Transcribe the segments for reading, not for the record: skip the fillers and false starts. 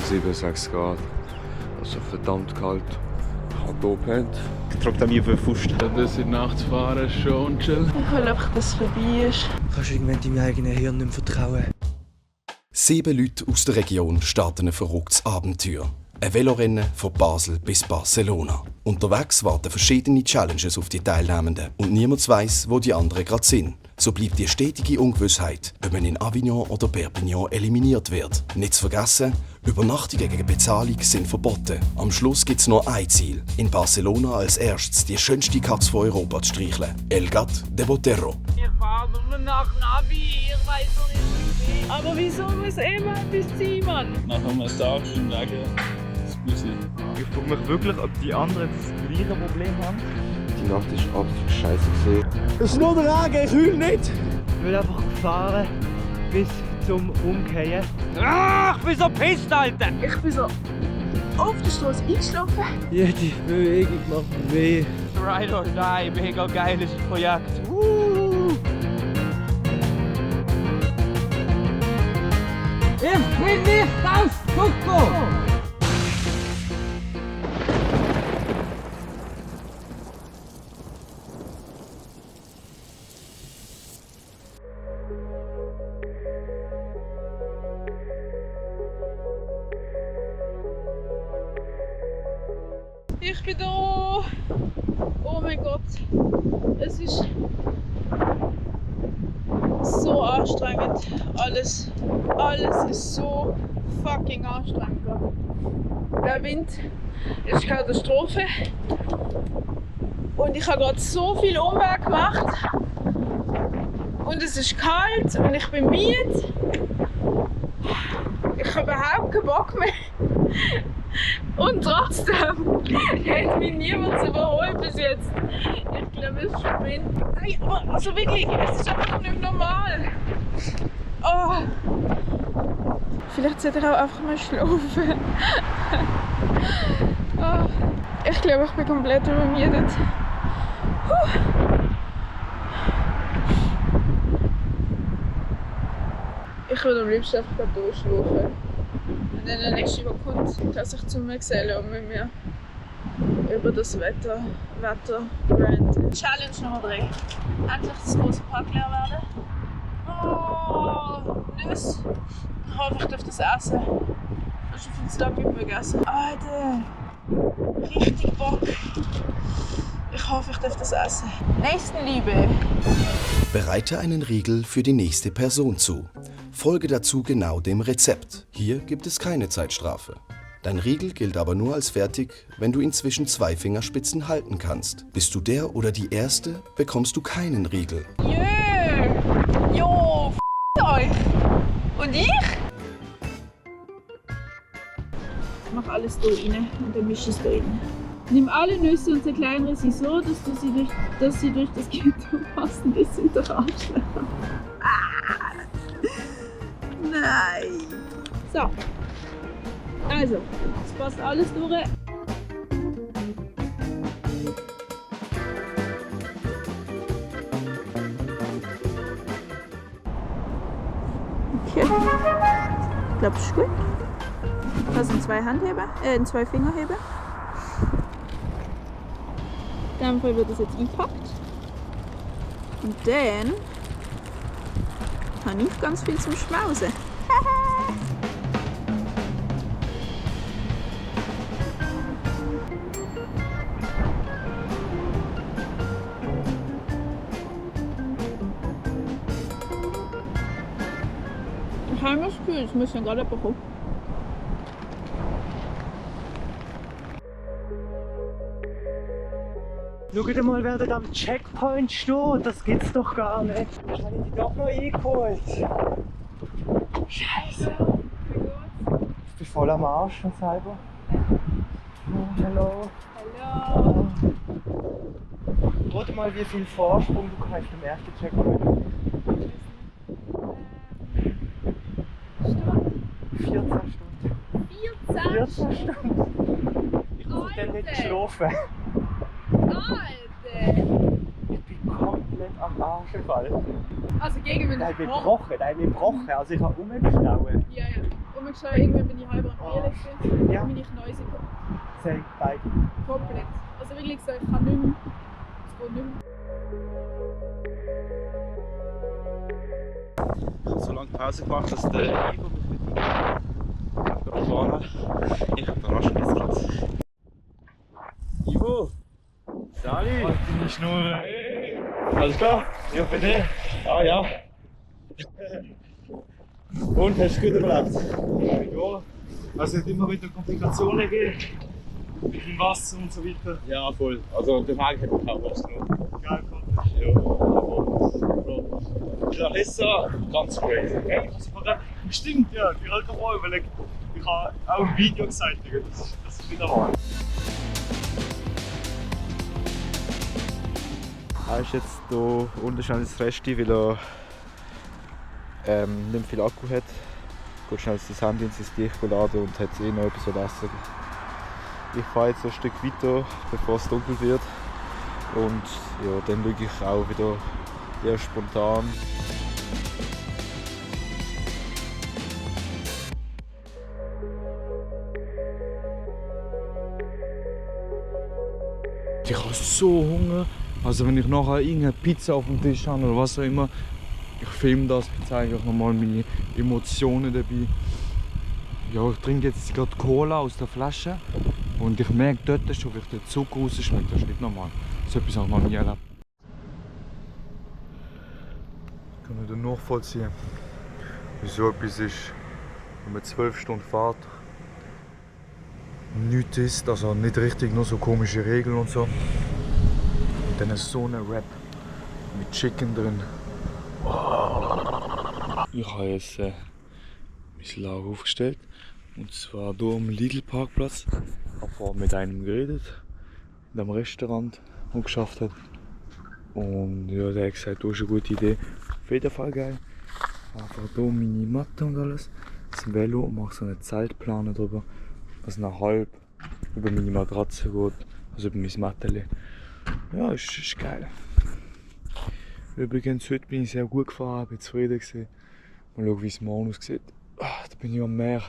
7, 6 Grad. Also verdammt kalt. Ich habe hier gepennt. Ich trage mir auf den Fuß. Das in nachts fahren ist schon chill. Ich will einfach, dass es vorbei ist. Kannst du irgendwann deinem eigenen Hirn nicht mehr vertrauen? 7 Leute aus der Region starten ein verrücktes Abenteuer. Ein Velorennen von Basel bis Barcelona. Unterwegs warten verschiedene Challenges auf die Teilnehmenden und niemand weiss, wo die anderen gerade sind. So bleibt die stetige Ungewissheit, ob man in Avignon oder Perpignan eliminiert wird. Nicht zu vergessen, Übernachtungen gegen Bezahlung sind verboten. Am Schluss gibt es nur ein Ziel: in Barcelona als erstes die schönste Katze von Europa zu streicheln. El Gat de Botero. Ich fahre nur nach Navi, ich weiß noch nicht, wie. Aber wieso muss immer etwas sein, Mann? Nach einem Tag im Lager ist es gut. Ich frage mich wirklich, ob die anderen das gleiche Problem haben. Die Nacht ist absolut scheiße gewesen. Es ist nur der Regen, ich heule nicht! Ich will einfach fahren bis zum Umkehren. Ich bin so auf der Straße eingeschlafen. Jede Bewegung macht weh. Ride or die, mega geiles Projekt. Ich bin nicht aus Kuckuck! Ich bin da! Oh mein Gott! Es ist so anstrengend. Alles ist so fucking anstrengend. Der Wind ist Katastrophe. Und ich habe gerade so viel Umweg gemacht. Und es ist kalt und ich bin müde. Ich habe überhaupt keinen Bock mehr. Und trotzdem hat mich niemand überholt bis jetzt. Ich glaube, es spinnt. Nein, aber also wirklich, es ist einfach nicht normal. Oh. Vielleicht sollte ich auch einfach mal schlafen. Oh. Ich glaube, ich bin komplett übermüdet. Ich würde am liebsten einfach durchschlafen. Und dann der nächste, der kommt, kann sich zu mir gesellen und mit mir über das Wetter ranten. Challenge Nummer 3. Endlich das große Pack leer werden. Oh, Nüsse. Ich hoffe, ich darf das essen. Ich habe schon viel zu lange gegessen. Alter, richtig Bock. Ich hoffe, ich darf das essen. Nächstenliebe. Bereite einen Riegel für die nächste Person zu. Folge dazu genau dem Rezept. Hier gibt es keine Zeitstrafe. Dein Riegel gilt aber nur als fertig, wenn du ihn zwischen 2 Fingerspitzen halten kannst. Bist du der oder die Erste, bekommst du keinen Riegel. Jo, euch. Und ich? Ich mache alles hier rein und dann mische ich es hier rein. Nimm alle Nüsse und zerkleinere sie so, dass sie durch das Gitter passen. Das sind doch Arschlöcher. Nein! So. Also, es passt alles durch. Okay. Ich glaube, es ist gut. Das sind 2 Handheber, 2 Fingerheber. Dann wird das jetzt eingepackt. Und dann habe ich ganz viel zum Schmausen. Ich habe das Gefühl, es muss ja gerade bekommen. Schaut mal, wer da am Checkpoint steht. Das gibt's doch gar nicht. Jetzt habe ich die doch noch eingeholt. Scheiße. Ich bin voll am Arsch von selber. Oh, hallo. Hallo. Rate mal, wie viel Vorsprung du hast im ersten Checkpoint. 14 Stunden. 14 Stunden? Ich muss dann nicht schlafen. Alter! Ich bin komplett am Arsch gefallen. Also gegen Der hat mich gebrochen, Also ich habe umgestauen. Ja. Und ich schaue, irgendwann bin ich halb am Bier Ja. Meine Knie sind Sei beide. komplett. Also wirklich so, ich kann nicht mehr. Es geht nicht mehr. Ich habe so lange Pause gemacht, dass der Ivo mich mit dem fahren. Ich habe den Raschenplatz. Ivo! Sali! Halt deine Schnur. Alles klar? Ja, bitte. Ah ja. Und, hast du gut überlebt? Ja. Also es hat immer wieder Komplikationen gegeben. Mit dem Wasser und so weiter. Ja, voll. Also der Wagen hat kaum was genommen. Geil, kommt. Ja, aber Larissa, ganz crazy. hey, was ich mir gerade. Stimmt, ja, ich habe gerade mal überlegt. Ich habe auch ein Video gesagt, Digga, das ist nicht normal. Er ist jetzt hier unten schnell ins Resti, weil er nicht mehr viel Akku hat. Geht schnell sein Handy ins Licht laden und hat noch etwas zu essen. Ich fahre jetzt ein Stück weiter, bevor es dunkel wird. Und ja, dann schaue ich auch wieder eher spontan. Ich habe so Hunger. Also wenn ich nachher irgendeine Pizza auf dem Tisch habe oder was auch immer, ich filme das, zeige euch nochmal meine Emotionen dabei. Ja, ich trinke jetzt gerade Cola aus der Flasche und ich merke dort schon, wie der Zucker rausschmeckt. Das ist nicht normal. So etwas habe ich noch nie erlebt. Ich kann nicht nachvollziehen, wie so etwas ist, wenn man 12 Stunden fährt, nichts isst, also nicht richtig, nur so komische Regeln und so. Und dann so eine Wrap mit Chicken drin. Ich habe jetzt mein Lager aufgestellt. Und zwar hier am Lidl-Parkplatz. Ich habe vorhin mit einem geredet, in einem Restaurant, der geschafft hat. Und ja, der hat gesagt, das ist eine gute Idee. Auf jeden Fall geil. Einfach hier meine Matte und alles. Das Velo und mache so einen Zeltplaner drüber, was nach halb über meine Matratze geht, also über mein Matteli. Ja, ist geil. Übrigens, heute bin ich sehr gut gefahren, bin zufrieden gewesen. Mal schauen, wie es morgen aussieht. Da bin ich am Meer.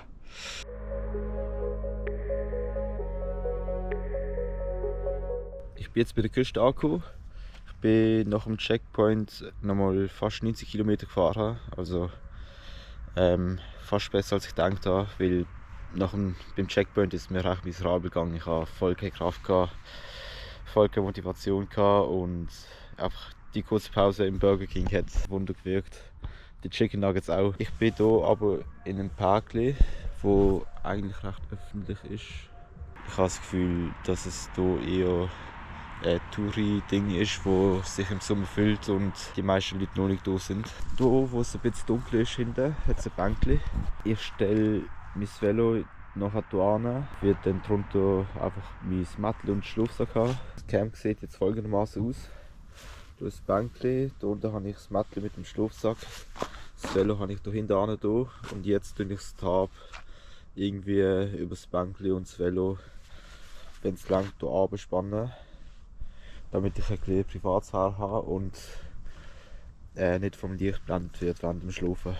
Ich bin jetzt bei der Küste angekommen. Ich bin nach dem Checkpoint nochmal fast 90 km gefahren. Also fast besser als ich gedacht habe, weil beim Checkpoint ist mir recht miserabel gegangen. Ich hatte voll keine Kraft, voll keine Motivation und einfach die kurze Pause im Burger King hat Wunder gewirkt. Die Chicken Nuggets auch. Ich bin hier aber in einem Parkli, wo eigentlich recht öffentlich ist. Ich habe das Gefühl, dass es hier eher ein Touri-Ding ist, das sich im Sommer füllt und die meisten Leute noch nicht da sind. Hier, wo es ein bisschen dunkel ist, hinten, hat es ein Bänkli. Ich stelle mein Velo nachher hier an, wird dann drunter einfach mein Mättli und Schlafsack haben. Das Camp sieht jetzt folgendermaßen aus. Hier ist das Bänkli, hier unten habe ich das Mättli mit dem Schlafsack. Das Velo habe ich hier hinten an und jetzt tue ich das Tab irgendwie über das Bänkli und das Velo, wenn es langt, hier runterspannen, damit ich ein bisschen Privatsphäre habe und nicht vom Licht geblendet wird während dem Schlafen.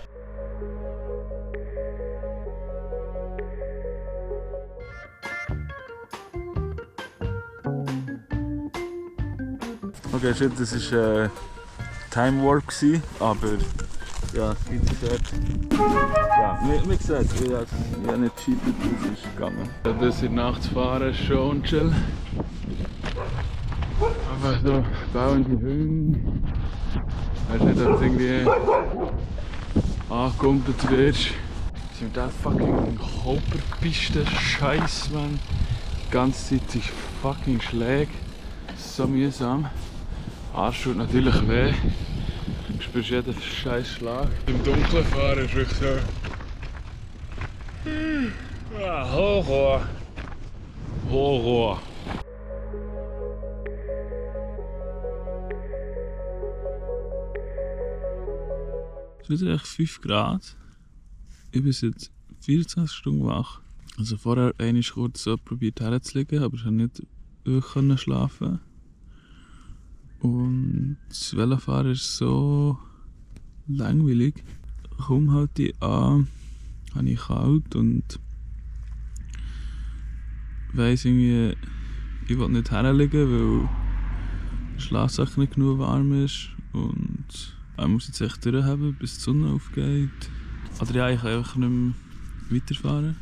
Okay, shit, das war Time Warp, aber ja, wie gesagt, ja, wie gesagt, ich habe nicht gescheitert, das ist gegangen. Das in nachts fahren, schon chill. Einfach so bauende Hügel. Weißt nicht, dass es irgendwie ankommt und wirst. Sie mit der fucking Hopperpiste Scheiß, man. Die ganze Zeit sich fucking schlägt. So mühsam. Arsch tut natürlich weh. Du spürst jeden scheiß Schlag. Im Dunkeln fahren ist wirklich so. Horror. Horror. Es ist echt 5 Grad. Ich bin seit 24 Stunden wach. Also vorher einmal kurz so probiert herzulegen, aber ich konnte nicht wirklich schlafen. Und das Velofahren ist so langweilig. Kaum halte ich an, habe ich kalt und weiss irgendwie, ich will nicht herliegen, weil der Schlafsack nicht genug warm ist. Und ich muss jetzt echt durchhaben, bis die Sonne aufgeht. Oder ja, ich kann einfach nicht mehr weiterfahren.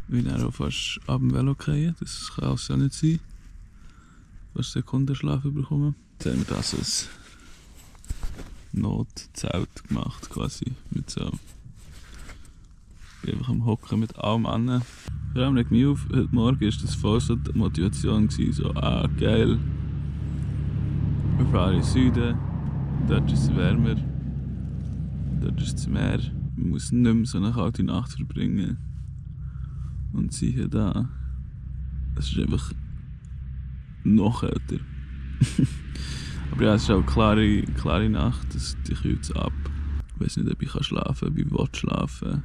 Ich bin auch fast ab dem Velo fallen. Das kann also auch nicht sein. Fast Sekundenschlaf bekommen. Jetzt haben wir das als Notzelt gemacht, quasi. Mit so. Ich bin einfach am Hocken mit allem an. Vor allem regt mich auf, heute Morgen war das voll so die Motivation. So, geil. Wir fahren in den Süden. Dort ist es wärmer. Dort ist das Meer. Man muss nicht mehr so eine kalte Nacht verbringen. Und siehe da, es ist einfach noch kälter. Aber ja, es ist auch eine klare Nacht, die kühlt es ab. Ich weiß nicht, ob ich schlafen kann, ob ich schlafen.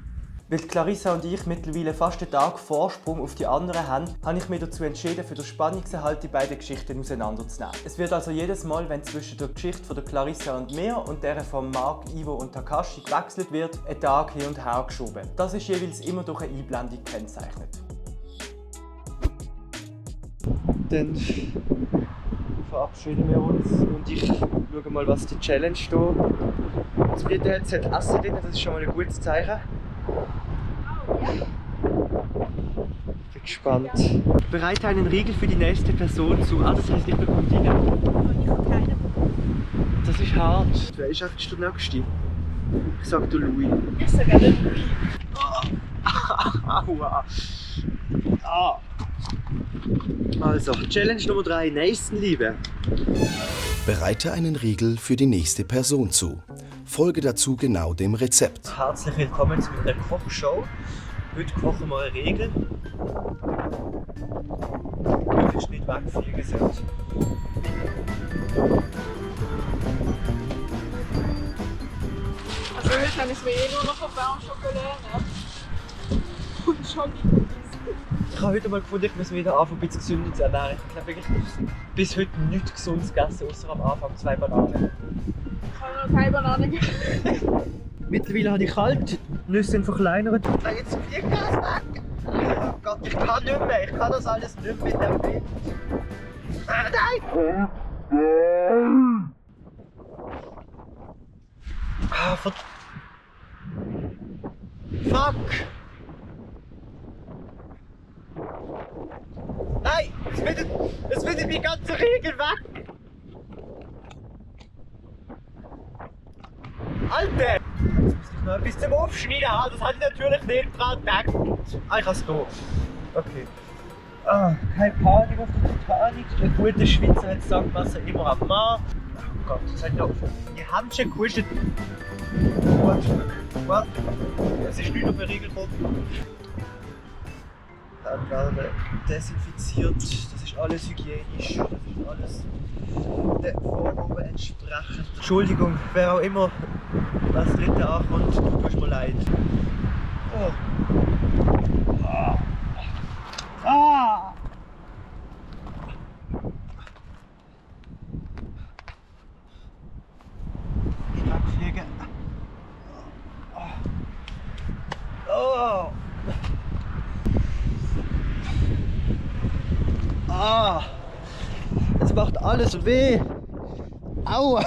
Weil Clarissa und ich mittlerweile fast einen Tag Vorsprung auf die anderen haben, habe ich mich dazu entschieden, für den Spannungserhalt die beiden Geschichten auseinanderzunehmen. Es wird also jedes Mal, wenn zwischen der Geschichte von der Clarissa und mir und der von Mark, Ivo und Takashi gewechselt wird, ein Tag hin und her geschoben. Das ist jeweils immer durch eine Einblendung gekennzeichnet. Dann verabschieden wir uns und ich schaue mal, was die Challenge da. Zum Glück hat es Essen drin, das ist schon mal ein gutes Zeichen. Ich bin gespannt. Bereite einen Riegel für die nächste Person zu. Das heisst, ich bekomme die nicht. Ich habe keinen. Das ist hart. Wer ist eigentlich der Nächste? Ich sag der Louis. Ich sage auch der Louis. Aua. Also, Challenge Nummer 3, Nächstenliebe. Bereite einen Riegel für die nächste Person zu. Folge dazu genau dem Rezept. Herzlich willkommen zu einer Kochshow. Heute kochen wir eine Regel. Du wirst nicht wegfliegen sollte. Also heute habe ich es mir nur noch auf warme Schokolade. Und Schoki. Ich habe heute mal gefunden, ich muss mich wieder anfangen, ein bisschen gesünder zu ernähren. Ich habe wirklich bis heute nichts Gesundes gegessen, außer am Anfang 2 Bananen. Ich habe noch keine Banane gegessen. Mittlerweile habe ich kalt, die Nüsse sind verkleinert. Nein, jetzt fliegt das weg! Oh Gott, ich kann nicht mehr, ich kann das alles nicht mehr mit dem Wind. Nein! Fuck! Nein! Es wird die ganze Regel weg! Alter! Jetzt muss ich noch etwas zum Aufschneiden haben, das hatte ich natürlich nicht dran gedacht. Ich kann es hier. Okay. Keine Panik auf der Titanic. Ein guter Schweizer hat das Sackmesser immer am Mann. Oh Gott, das hat ja die Händchen gekostet. Warte. Es ist nicht auf den Riegel gekommen. Dann werden wir desinfiziert. Das ist alles hygienisch. Das ist alles den Vorgaben entsprechend. Entschuldigung, wer auch immer als Dritte ankommt, tut mir leid. Oh. Stark fliegen. Oh. Es macht alles weh. Aua.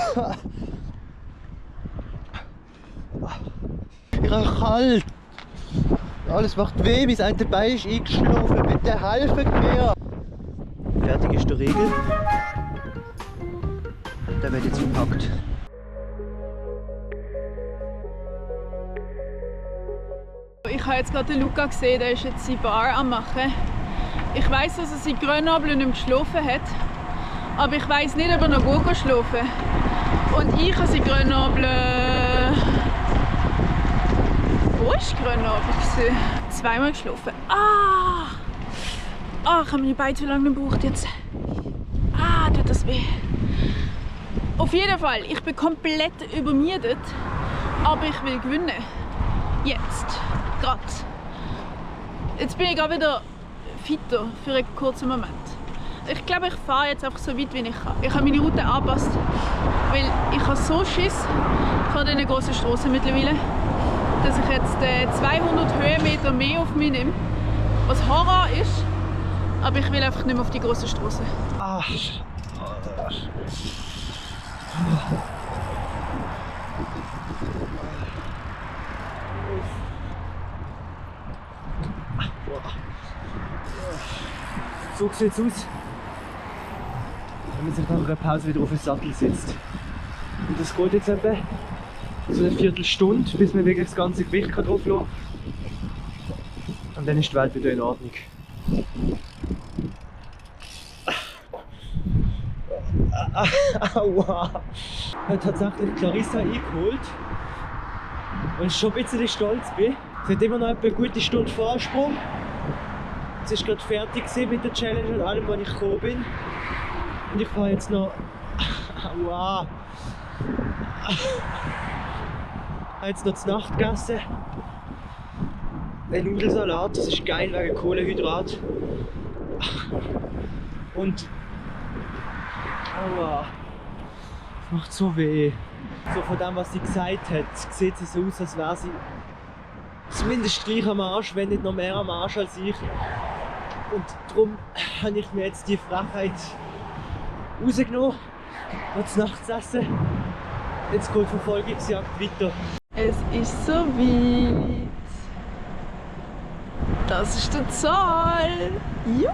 Ich habe kalt. Alles macht weh, mein eine Bein ist eingeschlafen. Bitte helfen mir. Fertig ist der Riegel. Der wird jetzt verpackt. Ich habe jetzt gerade den Luca gesehen, der ist jetzt seine Bar am machen. Ich weiss, dass er seit Grenoble nicht mehr geschlafen hat. Aber ich weiss nicht, ob er noch gut schlafen kann. Und ich habe seit Grenoble... Wo war Grenoble? 2-mal geschlafen. Ich habe meine Beine zu lange nicht gebraucht jetzt. Tut das weh. Auf jeden Fall, ich bin komplett übermüdet. Aber ich will gewinnen. Jetzt. Gerade. Jetzt bin ich gerade wieder fitter für einen kurzen Moment. Ich glaube, ich fahre jetzt einfach so weit, wie ich kann. Ich habe meine Route angepasst, weil ich habe so Schiss vor diesen grossen Strassen mittlerweile, dass ich jetzt 200 Höhenmeter mehr auf mich nehme was Horror ist. Aber ich will einfach nicht mehr auf die grossen Strassen. So sieht es aus, wenn man sich nach einer Pause wieder auf den Sattel setzt. Und das geht jetzt etwa so eine Viertelstunde, bis man wirklich das ganze Gewicht drauf lassen kann. Und dann ist die Welt wieder in Ordnung. Aua! Ich habe tatsächlich Clarissa eingeholt, und ich schon ein bisschen stolz bin. Sie hat immer noch etwa eine gute Stunde Vorsprung. Sie war gerade fertig mit der Challenge und allem, wann ich gekommen bin. Und ich fahre jetzt noch. Aua! Ich habe jetzt noch zur Nacht gegessen. Ein Nudelsalat, das ist geil wegen Kohlenhydrat. Und. Aua! Das macht so weh. So von dem, was sie gesagt hat, sieht sie so aus, als wäre sie zumindest gleich am Arsch, wenn nicht noch mehr am Arsch als ich. Und darum habe ich mir jetzt die Frechheit rausgenommen, noch zu Nacht zu essen. Jetzt geht die Verfolgungsjagd weiter. Es ist so weit. Das ist der Zoll. Juhu!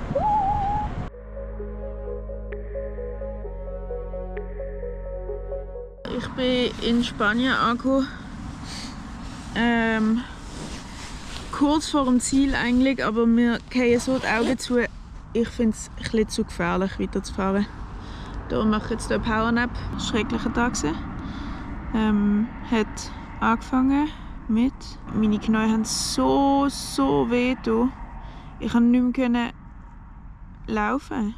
Ich bin in Spanien angekommen. Kurz vor dem Ziel eigentlich, aber mir fallen so die Augen zu. Ich finde es ein bisschen zu gefährlich, weiterzufahren. Darum mache ich jetzt einen Powernap. Schrecklicher Tag. Hat angefangen mit. Meine Knie haben so weh getan. Ich konnte nicht mehr laufen.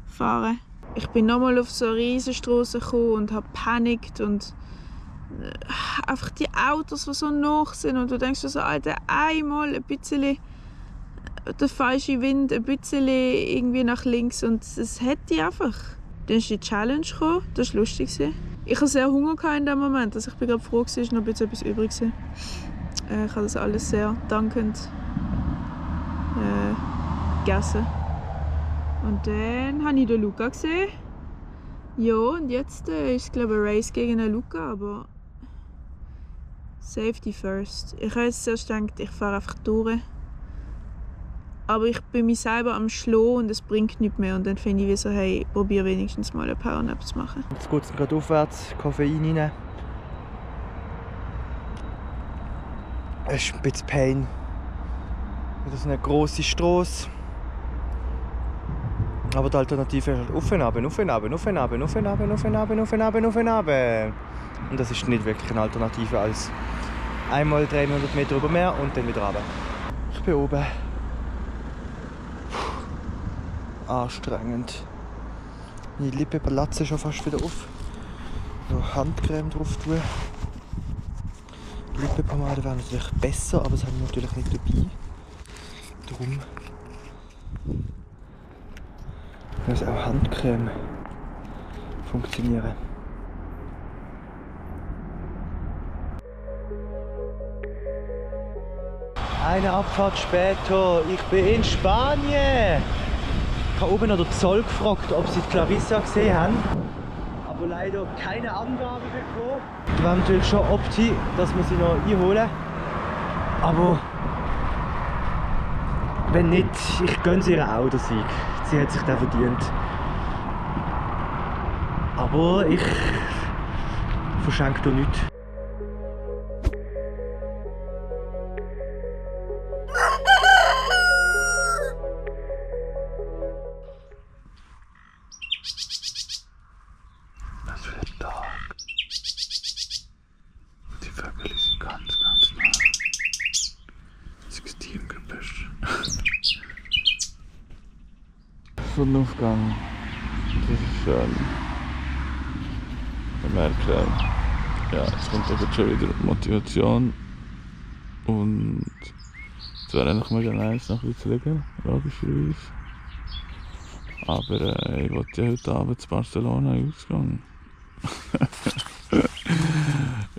Fahren. Ich bin nochmal auf so eine Riesenstrasse gekommen und habe gepanikt und einfach die Autos, die so nah sind, und du denkst so, Alter, einmal ein bisschen der falsche Wind, ein bisschen irgendwie nach links, und es hätte einfach. Dann ist die Challenge gekommen, das war lustig. Ich hatte sehr Hunger in dem Moment, also ich bin gerade froh, dass noch ein bisschen etwas übrig war. Ich habe das alles sehr dankend gegessen. Und dann habe ich den Luca gesehen. Ja, und jetzt ist es, glaube ich, ein Race gegen den Luca, aber Safety first. Ich habe jetzt zuerst gedacht, ich fahre einfach durch. Aber ich bin mich selber am Schlagen und es bringt nichts mehr. Und dann finde ich wie so, hey, probier wenigstens mal einen Powernap zu machen. Jetzt geht es gerade aufwärts, Koffein rein. Es ist ein bisschen Pain. Wieder so eine grosse Strasse. Aber die Alternative ist halt auf und ab. Und das ist nicht wirklich eine Alternative als einmal 300 Meter über Meer und dann wieder runter. Ich bin oben. Anstrengend. Meine Lippen platzen schon fast wieder auf. Noch Handcreme drauf tun. Lippenpomade wäre natürlich besser, aber das habe ich natürlich nicht dabei. Darum muss auch Handcreme funktionieren. Eine Abfahrt später, ich bin in Spanien. Ich habe oben noch den Zoll gefragt, ob sie die Clarissa gesehen haben. Aber leider keine Angabe bekommen. Es wäre natürlich schon opti, dass wir sie noch einholen. Aber wenn nicht, ich gönne sie ihr auch den Sieg. Sie hat sich den verdient. Aber ich verschenke da nichts. Was für ein Tag. Die Vögel sind ganz nah. Sextilgebüsch. Sonnenaufgang. Das ist schön. Ich merke, ja, es kommt aber schon wieder Motivation. Und es wäre eigentlich mega nice, noch ein bisschen zu liegen, logischerweise. Aber ich wollte ja heute Abend zu Barcelona ausgehen.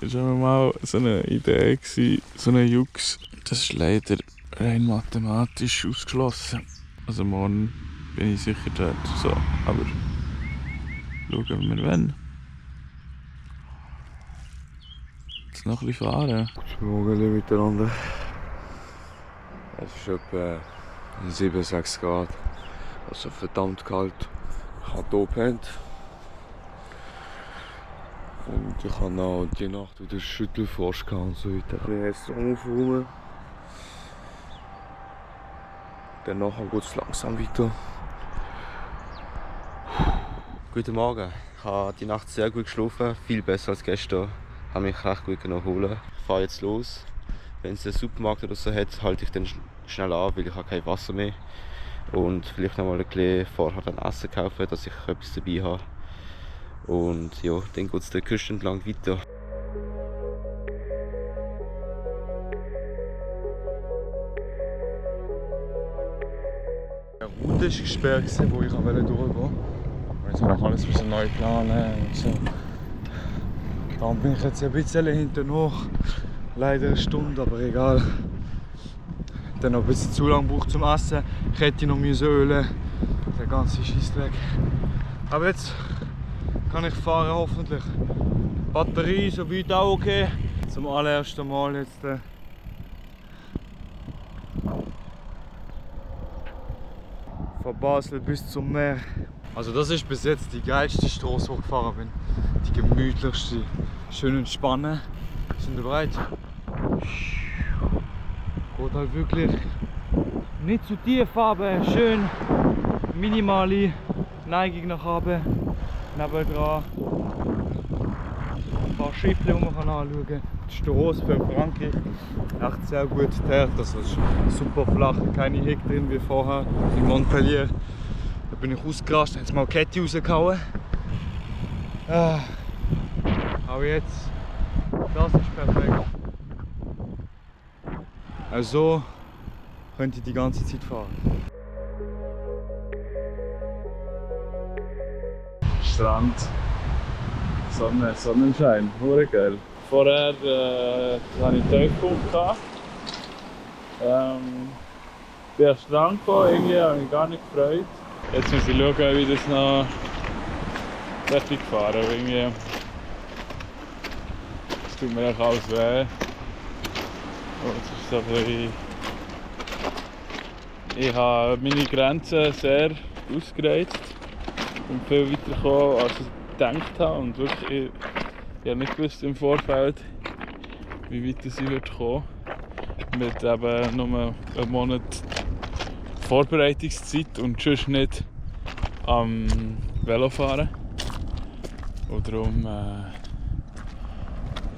Das war mal so eine Idee, so eine Jux. Das ist leider rein mathematisch ausgeschlossen. Also morgen bin ich sicher dort. So, aber schauen wir wann. Jetzt noch ein bisschen fahren. Guten Morgen miteinander. Es ist etwa 7-6 Grad. Also verdammt kalt. Ich habe hier gepennt. Und ich habe auch die Nacht wieder Schüttelfrost gehabt und so weiter. Ich bin jetzt aufräumen. Dann nachher geht es langsam weiter. Guten Morgen. Ich habe die Nacht sehr gut geschlafen, viel besser als gestern. Ich habe mich recht gut erholen. Ich fahre jetzt los. Wenn es einen Supermarkt oder so hat, halte ich dann schnell an, weil ich habe kein Wasser mehr. Und vielleicht noch mal ein bisschen vorher dann Essen kaufen, dass ich etwas dabei habe. Und ja, dann geht es der Küste entlang weiter. Die Route war gesperrt, wo ich durchgehen wollte. Jetzt habe ich alles müssen neu planen und so. Darum bin ich jetzt ein bisschen hinten noch. Leider eine Stunde, aber egal. Dann noch ein bisschen zu lang gebraucht zum Essen. Ich hätte noch ölen, der ganze Scheissdreck. Aber jetzt kann ich fahren, hoffentlich. Die Batterie so weit auch okay. Zum allerersten Mal jetzt. Von Basel bis zum Meer. Also das ist bis jetzt die geilste Straße, wo ich gefahren bin. Die gemütlichste. Schön entspannen. Sind ihr bereit? Geht halt wirklich nicht zu tief, aber schön minimale Neigung nach oben. Nebendran ein paar Schiffchen, die man anschauen kann. Die Straße für Frankreich echt sehr gut geteert. Also es ist super flach, keine Heck drin wie vorher in Montpellier. Da bin ich ausgerastet, jetzt mal die Kette rausgehauen. Aber jetzt, das ist perfekt. Also könnte ich die ganze Zeit fahren. Strand, Sonne, Sonnenschein, hure geil. Vorher hatte ich einen Tiefpunkt. Bin am Strand gekommen, irgendwie habe ich mich gar nicht gefreut. Jetzt muss ich schauen, wie das noch fertig fahren. Irgendwie es tut mir echt alles weh. Und es ist so ein bisschen, ich habe meine Grenzen sehr ausgereizt und viel weiter gekommen, als ich gedacht habe. Und wirklich, ich habe nicht gewusst im Vorfeld, wie weit ich kommen würde. Mit eben nur einem Monat Vorbereitungszeit und sonst nicht am Velofahren. Und darum,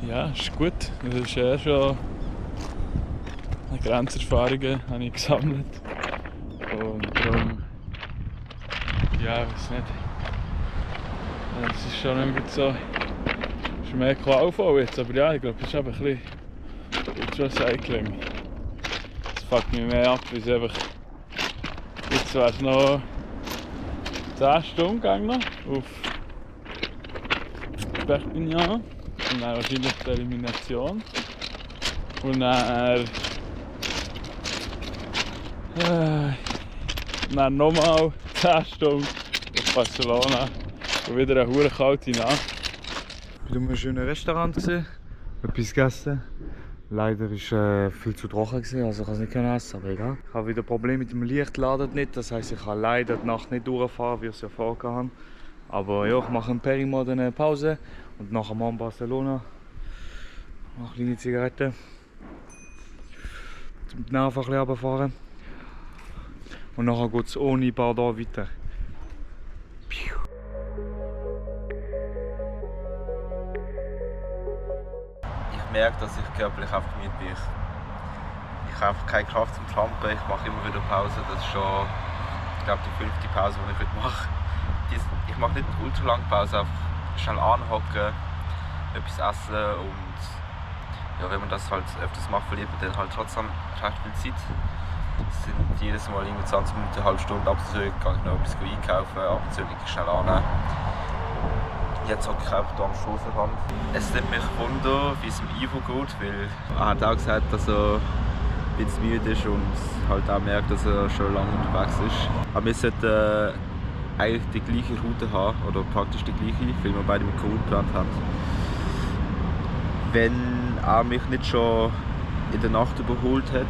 ja, ist gut. Das ist schon Grenzerfahrungen habe ich gesammelt. Und darum, ja, ich weiß nicht. Es ist schon nicht so. Es ist mehr Qualvoll jetzt, aber ja, ich glaube, es ist einfach ein bisschen Cycling. Es fuckt mich mehr ab, weil es einfach. Jetzt wäre es noch 10 Stunden gegangen auf Perpignan. Und dann wahrscheinlich die Elimination. Und dann nochmal 10 Stunden auf Barcelona. Und wieder eine hure kalte Nacht. Ich war in einem schönen Restaurant, etwas gegessen. Leider war es viel zu trocken, also ich konnte es nicht essen, aber egal. Ich habe wieder Probleme mit dem Licht, ladet nicht. Das heisst, ich kann leider die Nacht nicht durchfahren, wie ich es ja vorgehabt habe. Aber ja, ich mache in Périgord eine Pause und nachher mal in Barcelona. Noch eine kleine Zigarette. Zum einfach ein bisschen runterfahren. Und nachher geht es ohne Pardon weiter. Ich merke, dass ich körperlich einfach müde bin. Ich habe einfach keine Kraft zum Trampen. Ich mache immer wieder Pause. Das ist schon, ich glaube, die 5. Pause, die ich heute mache. Ich mache nicht eine ultra lange Pause, einfach schnell anhocken, etwas essen und ja, wenn man das halt öfters macht, verliert man dann halt trotzdem recht viel Zeit. Es sind jedes Mal irgendwie 20 Minuten, eine halbe Stunde, ab und zu gehe ich noch etwas einkaufen, ab und zu gehe ich schnell an. Jetzt hocke ich einfach hier am Strassenrand. Es nimmt mich Wunder, wie es dem Ivo geht, weil er hat auch gesagt, dass er bisschen müde ist und halt auch merkt, dass er schon lange unterwegs ist. Aber wir sollten eigentlich die gleiche Route haben, oder praktisch die gleiche, weil wir beide mit Crew geplant haben. Wenn er mich nicht schon in der Nacht überholt hat,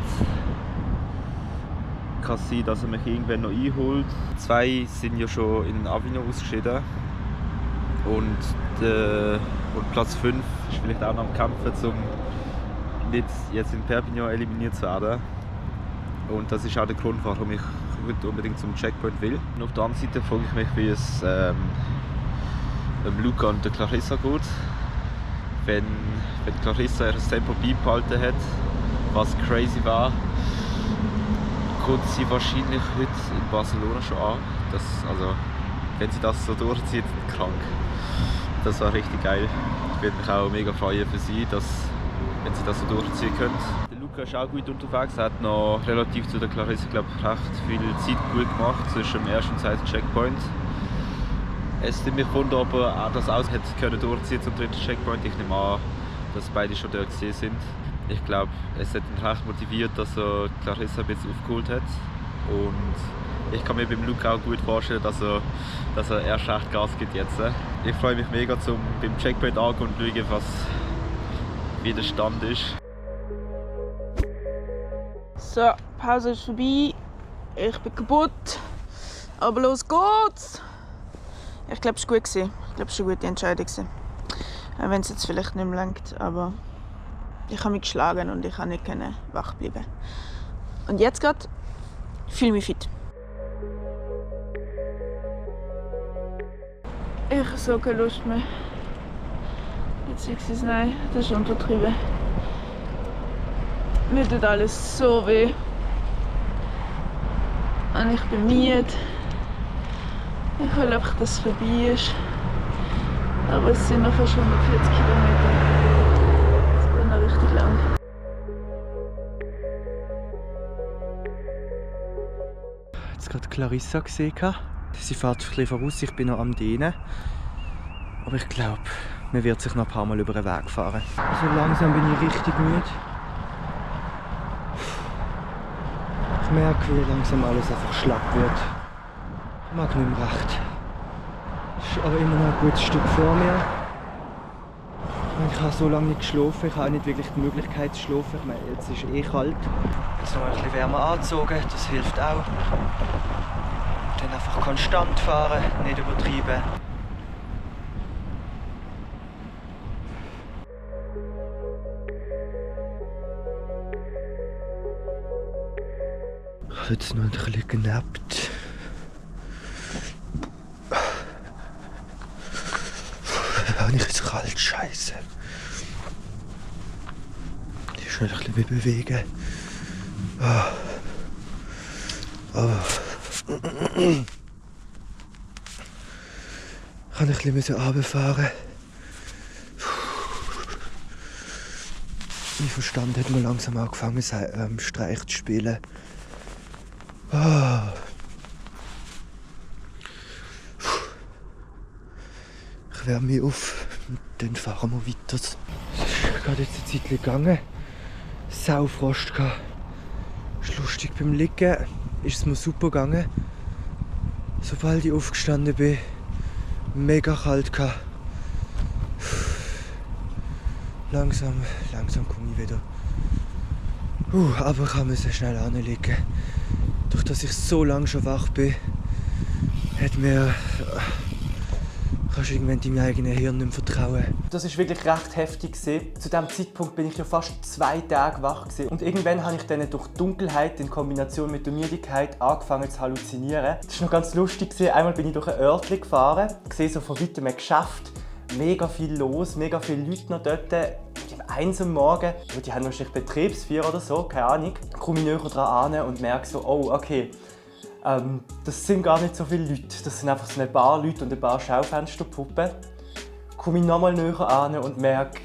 kann es sein, dass er mich irgendwann noch einholt. 2 sind ja schon in Avignon ausgeschieden und Platz 5 ist vielleicht auch noch am Kämpfen, um nicht jetzt in Perpignan eliminiert zu werden. Und das ist auch der Grund, warum ich heute unbedingt zum Checkpoint will. Und auf der anderen Seite frage ich mich, wie es Luca und der Clarissa geht. Wenn Clarissa ihr Tempo beibehalten hat, was crazy war, kommt sie wahrscheinlich heute in Barcelona schon an. Wenn sie das so durchzieht, krank. Das war richtig geil. Ich würde mich auch mega freuen für sie, wenn sie das so durchziehen könnte. Der Luca ist auch gut unterwegs. Er hat noch relativ zu der Clarissa, recht viel Zeit gut gemacht zwischen dem ersten und zweiten Checkpoint. Es nimmt mich wunder, ob er auch das aus hätte können durchziehen zum dritten Checkpoint. Ich nehme an, dass beide schon dort gesehen sind. Ich glaube, es hat ihn recht motiviert, dass er Clarissa ein bisschen aufgeholt hat. Und ich kann mir beim Luca auch gut vorstellen, dass er erst recht Gas gibt jetzt. Ich freue mich mega, beim Checkpoint anzugehen und schauen, wie der Stand ist. So, Pause ist vorbei. Ich bin kaputt. Aber los geht's! Ich glaube, es war gut. Ich glaube, es war eine gute Entscheidung. Auch wenn es jetzt vielleicht nicht mehr langt, aber ich habe mich geschlagen und ich konnte nicht wach bleiben. Und jetzt gerade fühle ich mich fit. Ich habe so keine Lust mehr. Beziehungsweise nein, das ist untertrieben. Mir tut alles so weh. Und ich bin müde. Ich will einfach, dass es vorbei ist. Aber es sind noch fast 140 Kilometer. Es geht noch richtig lang. Jetzt gerade Clarissa gesehen. Sie fährt ein bisschen voraus, ich bin noch am Dehnen. Aber ich glaube, man wird sich noch ein paar Mal über den Weg fahren. So langsam bin ich richtig müde. Ich merke, wie langsam alles einfach schlapp wird. Ich mag nicht mehr recht. Es ist aber immer noch ein gutes Stück vor mir. Ich habe so lange nicht geschlafen, ich habe auch nicht wirklich die Möglichkeit zu schlafen. Ich meine, jetzt ist es eh kalt. Jetzt noch ein bisschen wärmer angezogen, das hilft auch. Dann einfach konstant fahren, nicht übertreiben. Ich habe jetzt noch ein bisschen genappt. Habe ich jetzt kalt, Scheiße. Ich schnell ein bisschen bewegen. Ich kann ein bisschen runterfahren. Mein Verstand hat mir langsam angefangen, Streich zu spielen. Ich wärme mich auf und dann fahren wir weiter. Es ist gerade jetzt eine Zeit gegangen. Saufrost gehabt. Es ist lustig, beim Liegen ist es mir super gegangen. Sobald ich aufgestanden bin, mega kalt gehabt. Langsam komme ich wieder. Aber ich musste schnell anlegen. Durch dass ich so lange schon wach bin, hat mir kannst du irgendwann deinem eigenen Hirn nicht mehr vertrauen. Das war wirklich recht heftig. Zu diesem Zeitpunkt bin ich ja fast 2 Tage wach. Und irgendwann habe ich dann durch die Dunkelheit in Kombination mit der Müdigkeit angefangen zu halluzinieren. Das war noch ganz lustig. Einmal bin ich durch ein Örtchen gefahren, sehe so von weitem ein Geschäft. Mega viel los, mega viele Leute noch dort. Um 1 Uhr morgens, die haben wahrscheinlich Betriebsfeier oder so, keine Ahnung. Komme ich näher dran an und merke so, oh okay, das sind gar nicht so viele Leute. Das sind einfach so ein paar Leute und ein paar Schaufensterpuppen. Komme ich nochmal näher an und merke,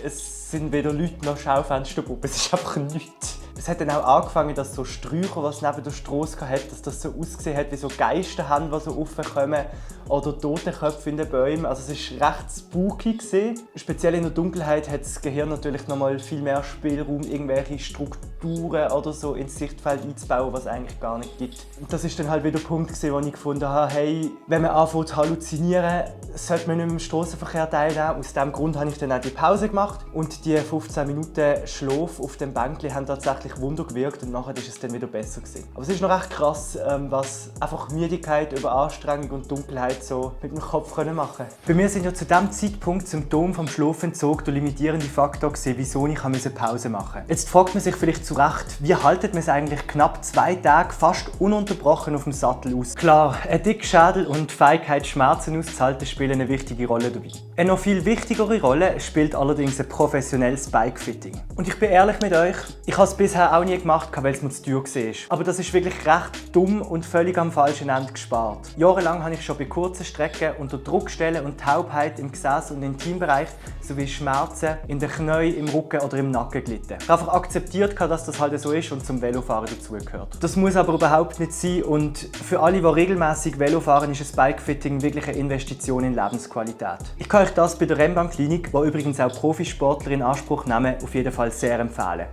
es sind weder Leute noch Schaufensterpuppen, es ist einfach nichts. Es Es hat dann auch angefangen, dass so Sträucher, die es neben der Strasse hatte, dass das so ausgesehen hat wie so Geister haben, die so raufkommen. Oder Totenköpfe in den Bäumen. Also es war recht spooky gewesen. Speziell in der Dunkelheit hat das Gehirn natürlich noch mal viel mehr Spielraum, irgendwelche Strukturen oder so ins Sichtfeld einzubauen, was es eigentlich gar nicht gibt. Und das ist dann halt wieder der Punkt gewesen, wo ich gefunden habe, hey, wenn man anfängt zu halluzinieren, sollte man nicht mehr im Strassenverkehr teilnehmen. Aus diesem Grund habe ich dann auch die Pause gemacht und die 15 Minuten Schlaf auf dem Bänkchen haben tatsächlich Wunder gewirkt und nachher ist es dann wieder besser gewesen. Aber es ist noch recht krass, was einfach Müdigkeit, Überanstrengung und Dunkelheit so mit dem Kopf machen können. Bei mir sind ja zu diesem Zeitpunkt Symptome vom Schlafentzug der limitierende Faktor gewesen, wieso ich Pause machen musste. Jetzt fragt man sich vielleicht zu Recht, wie haltet man es eigentlich knapp 2 Tage fast ununterbrochen auf dem Sattel aus? Klar, ein dicker Schädel und die Fähigkeit, Schmerzen auszuhalten, spielen eine wichtige Rolle dabei. Eine noch viel wichtigere Rolle spielt allerdings ein professionelles Bikefitting. Und ich bin ehrlich mit euch, ich habe es bisher auch nie gemacht, weil es mir zu teuer war. Aber das ist wirklich recht dumm und völlig am falschen Ende gespart. Jahrelang habe ich schon bei kurzen Strecken unter Druckstellen und Taubheit im Gesäß- und Intimbereich sowie Schmerzen in den Knien, im Rücken oder im Nacken gelitten. Ich habe einfach akzeptiert, dass das halt so ist und zum Velofahren dazugehört. Das muss aber überhaupt nicht sein und für alle, die regelmäßig Velo fahren, ist ein Bikefitting wirklich eine Investition in Lebensqualität. Ich kann euch das bei der Rennbahn Klinik, wo übrigens auch Profisportler in Anspruch nehmen, auf jeden Fall sehr empfehlen.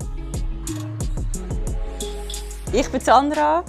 Ich bin Sandra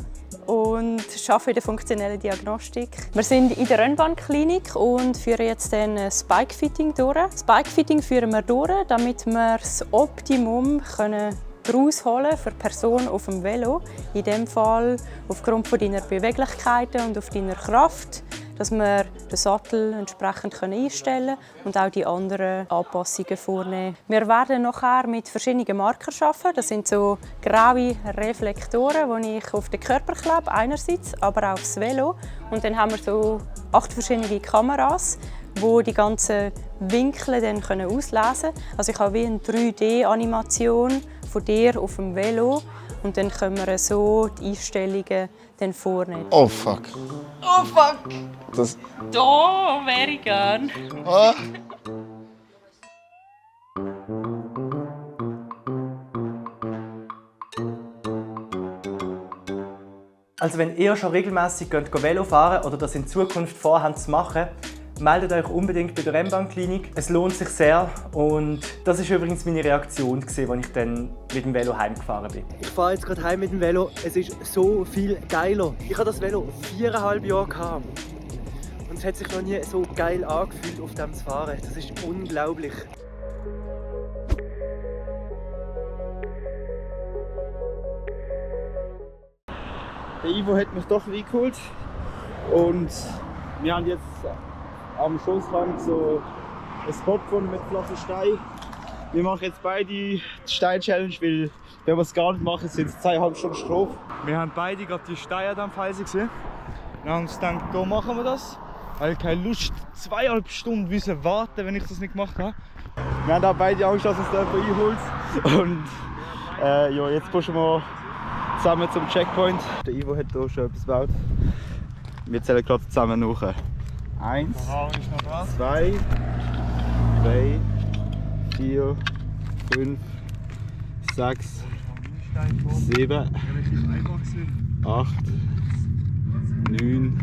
und arbeite in der funktionellen Diagnostik. Wir sind in der Rennbahnklinik und führen jetzt das Bikefitting durch. Das Bikefitting führen wir durch, damit wir das Optimum daraus holen für die Person auf dem Velo. In diesem Fall aufgrund von deiner Beweglichkeiten und auf deiner Kraft, dass wir den Sattel entsprechend einstellen und auch die anderen Anpassungen vornehmen. Wir werden nachher mit verschiedenen Markern arbeiten. Das sind so graue Reflektoren, die ich auf den Körper klebe, einerseits, aber auch aufs Velo. Und dann haben wir so 8 verschiedene Kameras, die die ganzen Winkel dann auslesen können. Also ich habe wie eine 3D-Animation von dir auf dem Velo und dann können wir so die Einstellungen dann vornehmen. Oh fuck. Oh fuck! Das... Da wäre ich gern. Ah. Also wenn ihr schon regelmäßig Velo fahren oder das in Zukunft vorhabt zu machen, meldet euch unbedingt bei der Rennbahnklinik. Es lohnt sich sehr und das ist übrigens meine Reaktion, als ich dann mit dem Velo heimgefahren bin. Ich fahre jetzt gerade heim mit dem Velo. Es ist so viel geiler. Ich habe das Velo 4,5 Jahre gehabt. Und es hat sich noch nie so geil angefühlt, auf dem zu fahren. Das ist unglaublich. Der Ivo hat mich doch reingeholt und wir haben jetzt am Schoßrand so einen Spot gefunden mit flachen Steinen. Wir machen jetzt beide die Stein-Challenge, weil wenn wir es gar nicht machen, sind es 2,5 Stunden Strafe. Wir haben beide gerade die Steine am Felsen gesehen. Wir haben uns gedacht, da machen wir das. Weil ich keine Lust 2,5 Stunden warten, wenn ich das nicht gemacht habe. Wir haben auch beide Angst, dass uns da jemand einholt. Und ja, jetzt pushen wir zusammen zum Checkpoint. Der Ivo hat hier schon etwas gebaut. Wir zählen gerade zusammen nach. 1, 2, 3, 4, 5, 6, 7, 8, 9,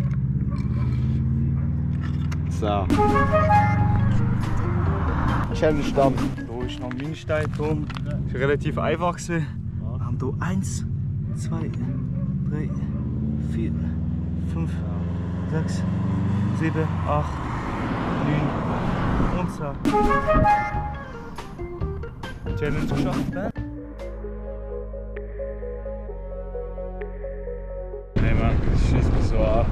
10. Challenge Stand. Hier ist noch ein Mini-Stein. Das war relativ einfach. Wir haben hier 1, 2, 3, 4, 5, 6, 7, 8, 9 und 10. Challenge geschafft, ne? Hey Mann, das schießt mich so an.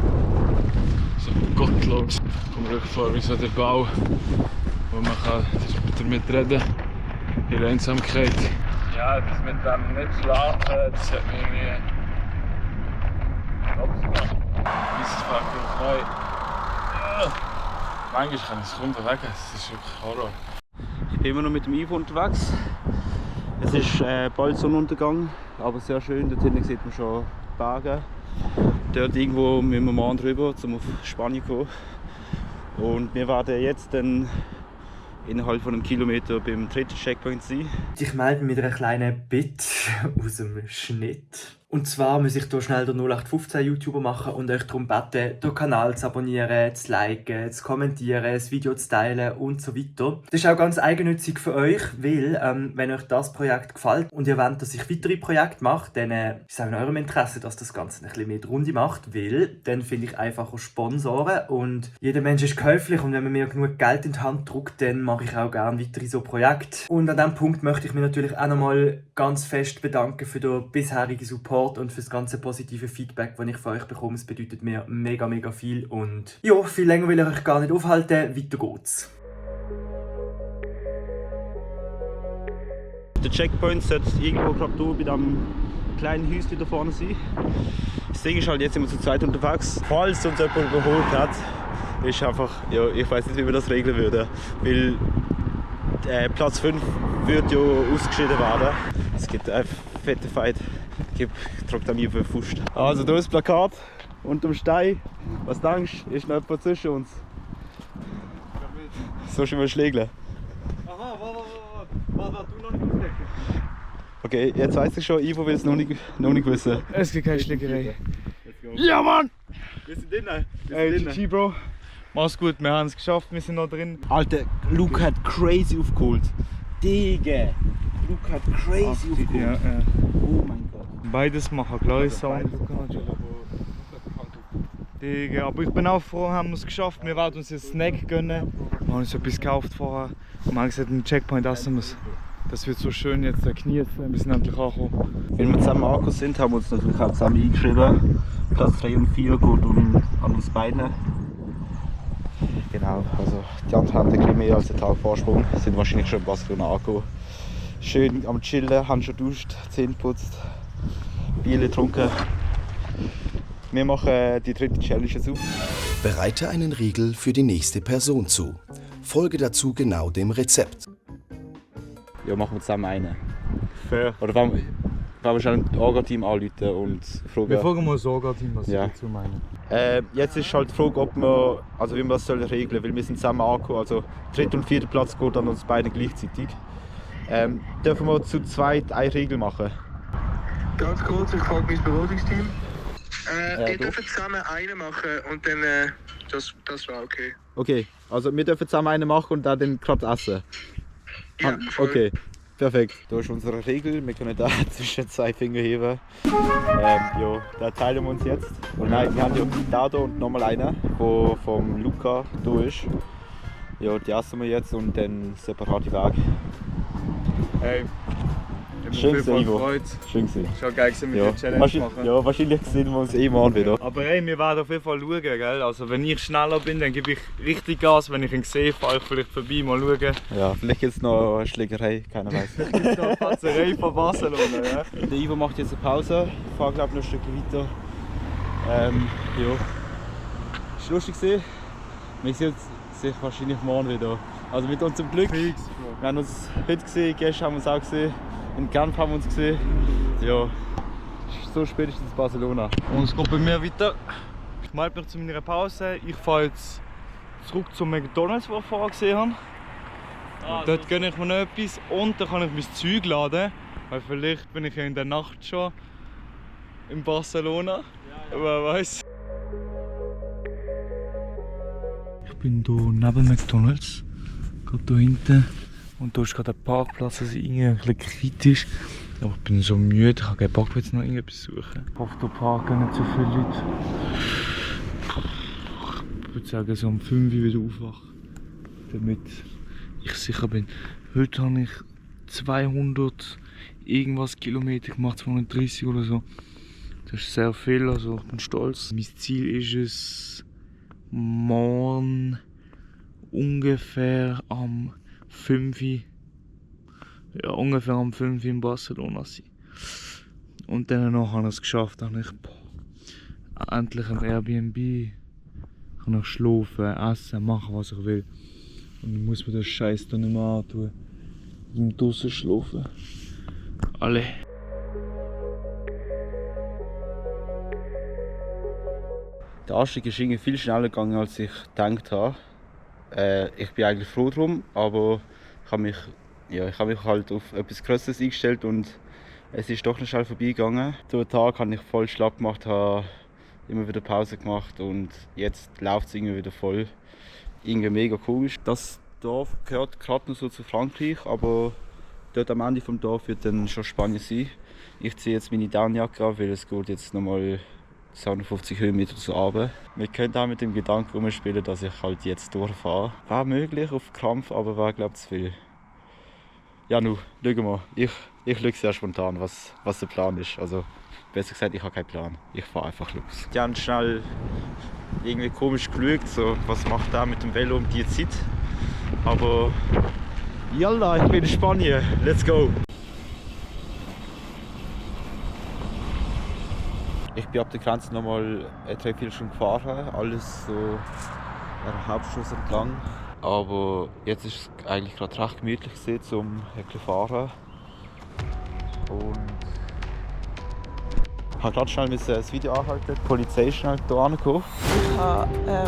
So gottlos. Ich komme mir vor wie so der Bau, wo man kann damit reden in der Einsamkeit. Ja, das mit dem nicht schlafen, das hat mich irgendwie abgemacht. Dieses fucking neu. Manchmal kann ich es kaum bewegen, das ist wirklich Horror. Ich bin immer noch mit dem Ivo unterwegs. Es ist bald Sonnenuntergang, aber sehr schön. Dort hinten sieht man schon Berge. Dort irgendwo müssen wir morgen drüber, um auf Spanien zu kommen. Und wir werden jetzt dann innerhalb von einem Kilometer beim dritten Checkpoint sein. Ich melde mich mit einer kleinen Bitte aus dem Schnitt. Und zwar muss ich hier schnell den 0815 YouTuber machen und euch darum bitten, den Kanal zu abonnieren, zu liken, zu kommentieren, das Video zu teilen und so weiter. Das ist auch ganz eigennützig für euch, weil wenn euch das Projekt gefällt und ihr wollt, dass ich weitere Projekte mache, dann ist es auch in eurem Interesse, dass das Ganze ein bisschen mehr die Runde macht, weil dann finde ich einfacher Sponsoren und jeder Mensch ist käuflich und wenn man mir genug Geld in die Hand drückt, dann mache ich auch gerne weitere so Projekte. Und an diesem Punkt möchte ich mich natürlich auch nochmal ganz fest bedanken für den bisherigen Support und für das ganze positive Feedback, das ich von euch bekomme. Es bedeutet mir mega, mega viel. Und ja, viel länger will ich euch gar nicht aufhalten. Weiter geht's. Der Checkpoint sollte irgendwo gerade hier bei diesem kleinen Häuschen da vorne sein. Das Ding ist halt, jetzt sind wir zu zweit unterwegs. Falls uns jemand überholt hat, ist einfach, ja, ich weiß nicht, wie wir das regeln würden. Weil Platz 5 wird ja ausgeschieden werden. Es gibt einen fetten Fight. Ich drücke mir auf den Fuß. Also hier ist das Plakat unterm Stein. Was denkst du, ist noch jemand zwischen uns? So schon mal schlägeln. Aha, warte, du noch nicht aufdecken. Okay, jetzt weiss ich schon, Ivo will es noch nicht wissen. Es gibt keine Schlägerei. Ja, Mann! Wir sind drinnen. Ey, GG, Bro. Mach's gut, wir haben es geschafft, wir sind noch drin. Alter, Luke hat crazy aufgeholt. Digga! Luke hat crazy aufgeholt. Ja, ja. Oh mein Gott. Beides machen, Clarissa und Luca natürlich. Digga, aber ich bin auch froh, haben wir es geschafft. Wir werden uns jetzt einen Snack gönnen. Wir haben uns etwas gekauft vorher. Und wir haben gesagt, einen Checkpoint essen wir. Das wird so schön jetzt, der Knie, wir sind endlich angekommen. Wenn wir zusammen angekommen sind, haben wir uns natürlich auch zusammen eingeschrieben. Platz 3 und 4 geht an uns beiden. Genau, also die anderen haben ein bisschen mehr als einen Tag Vorsprung, sind wahrscheinlich schon in Barcelona angekommen. Schön am Chillen, haben schon geduscht, Zähne geputzt, Bier getrunken. Wir machen die dritte Challenge jetzt auf. Bereite einen Riegel für die nächste Person zu. Folge dazu genau dem Rezept. Ja, machen wir zusammen einen. Fair. Oder wollen wir schon das Orga-Team anrufen und fragen? Wir fragen mal das Orga-Team, was Ja. sie dazu meinen. Jetzt ist halt die Frage, ob wir, also wie wir das regeln sollen, weil wir sind zusammen angekommen. Also dritter und vierter Platz geht an uns beiden gleichzeitig. Dürfen wir zu zweit eine Regel machen? Ganz kurz, ich frage mein Beratungsteam. Ja, ihr dürft zusammen einen machen und dann, das war okay. Okay, also wir dürfen zusammen einen machen und dann gerade essen? Ja, voll. Okay, perfekt. Da ist unsere Regel, wir können da zwischen zwei Finger heben. Ja, da teilen wir uns jetzt. Und nein, wir haben ja da und nochmal einen, der vom Luca da ist. Ja, die essen wir jetzt und dann separate Weg. Hey, ich Schön bin auf jeden Ivo. Fall gefreut. Schön gewesen. Schon geil gewesen, mit Ja. der Challenge machen. Ja, wahrscheinlich sehen wir uns eh morgen wieder. Aber hey, wir werden auf jeden Fall schauen, gell? Also wenn ich schneller bin, dann gebe ich richtig Gas. Wenn ich ihn sehe, fahre ich vielleicht vorbei, mal schauen. Ja, vielleicht gibt es noch eine Schlägerei, keiner weiß. Gibt es noch eine Patzerei von Barcelona, ja? Der Ivo macht jetzt eine Pause, ich fahre glaube noch ein Stück weiter. Ja, es war lustig gewesen. Wir sehen uns sich wahrscheinlich morgen wieder. Also mit unserem Glück. Wir haben uns heute gesehen, gestern haben wir uns auch gesehen. In Genf haben wir uns gesehen. Ja, so spätestens Barcelona. Und es geht bei mir weiter. Ich melde mich zu meiner Pause. Ich fahre jetzt zurück zum McDonalds, wo ich vorher gesehen habe. Dort gönne ich mir noch etwas und dann kann ich mein Zeug laden. Weil vielleicht bin ich ja in der Nacht schon in Barcelona. Wer weiß. Ich bin hier neben McDonalds. Gerade hier hinten. Und da ist gerade ein Parkplatz, also irgendwie ein bisschen kritisch. Aber ich bin so müde, ich habe keinen Bock, jetzt noch irgendetwas suchen. Ich hoffe, da parken nicht so viele Leute. Ich würde sagen, so um 5 Uhr wieder aufwachen. Damit ich sicher bin. Heute habe ich 200 irgendwas Kilometer gemacht, 230 oder so. Das ist sehr viel, also ich bin stolz. Mein Ziel ist es, morgen ungefähr am 5 Uhr, ja, ungefähr am 5 Uhr in Barcelona sein. Und dann noch habe ich es geschafft, dann ich endlich ein Airbnb, kann ich schlafen, essen, machen was ich will. Und ich muss mir den Scheiß dann nicht mehr antun. Und draußen schlafen. Alle. Der Anstieg ist irgendwie viel schneller gegangen, als ich gedacht habe. Ich bin eigentlich froh drum, aber ich habe mich halt auf etwas Größeres eingestellt und es ist doch noch schnell vorbeigegangen. Durch den Tag habe ich voll schlapp gemacht, habe immer wieder Pause gemacht und jetzt läuft es irgendwie wieder voll. Irgendwie mega komisch. Das Dorf gehört gerade noch so zu Frankreich, aber dort am Ende vom Dorf wird dann schon Spanien sein. Ich ziehe jetzt meine Downjacke an, weil es geht jetzt nochmal 250 Höhenmeter zu runter. Wir können auch mit dem Gedanken rumspielen, dass ich halt jetzt durchfahre. War möglich auf Krampf, aber war glaube ich zu viel. Ja, nun, schauen wir mal. Ich schaue sehr spontan, was der Plan ist. Also, besser gesagt, ich habe keinen Plan. Ich fahre einfach los. Ganz schnell irgendwie komisch geschaut, so, was macht er mit dem Velo um diese Zeit. Aber, yalla, ich bin in Spanien. Let's go! Ich bin ab der Grenze noch mal 3-4 Stunden gefahren, alles so einer Hauptstrasse entlang. Aber jetzt ist es eigentlich gerade recht gemütlich zum zu fahren. Und ich habe gerade schnell das Video anhalten, die Polizei ist schnell hier angekommen. Ich habe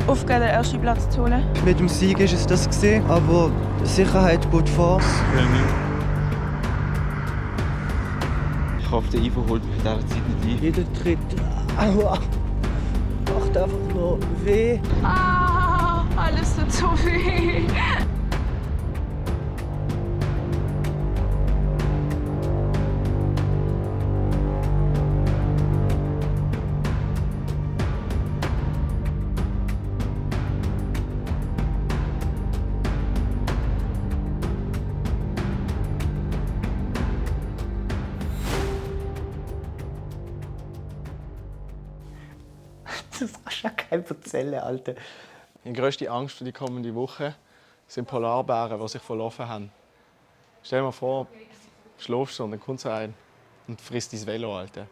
aufgegeben, den ersten Platz zu holen. Mit dem Sieg ist es das gewesen, aber Sicherheit geht vor. Ich hoffe, der Ivo holt mich in dieser Zeit nicht ein. Jeder Tritt, aua, macht einfach nur weh. Ah, alles tut so weh. Das kannst du ja keinem erzählen, Alter. Die grösste Angst für die kommende Woche sind Polarbären, die sich verlaufen haben. Stell dir mal vor, du schläfst so und dann kommt so ein und frisst dein Velo, Alter.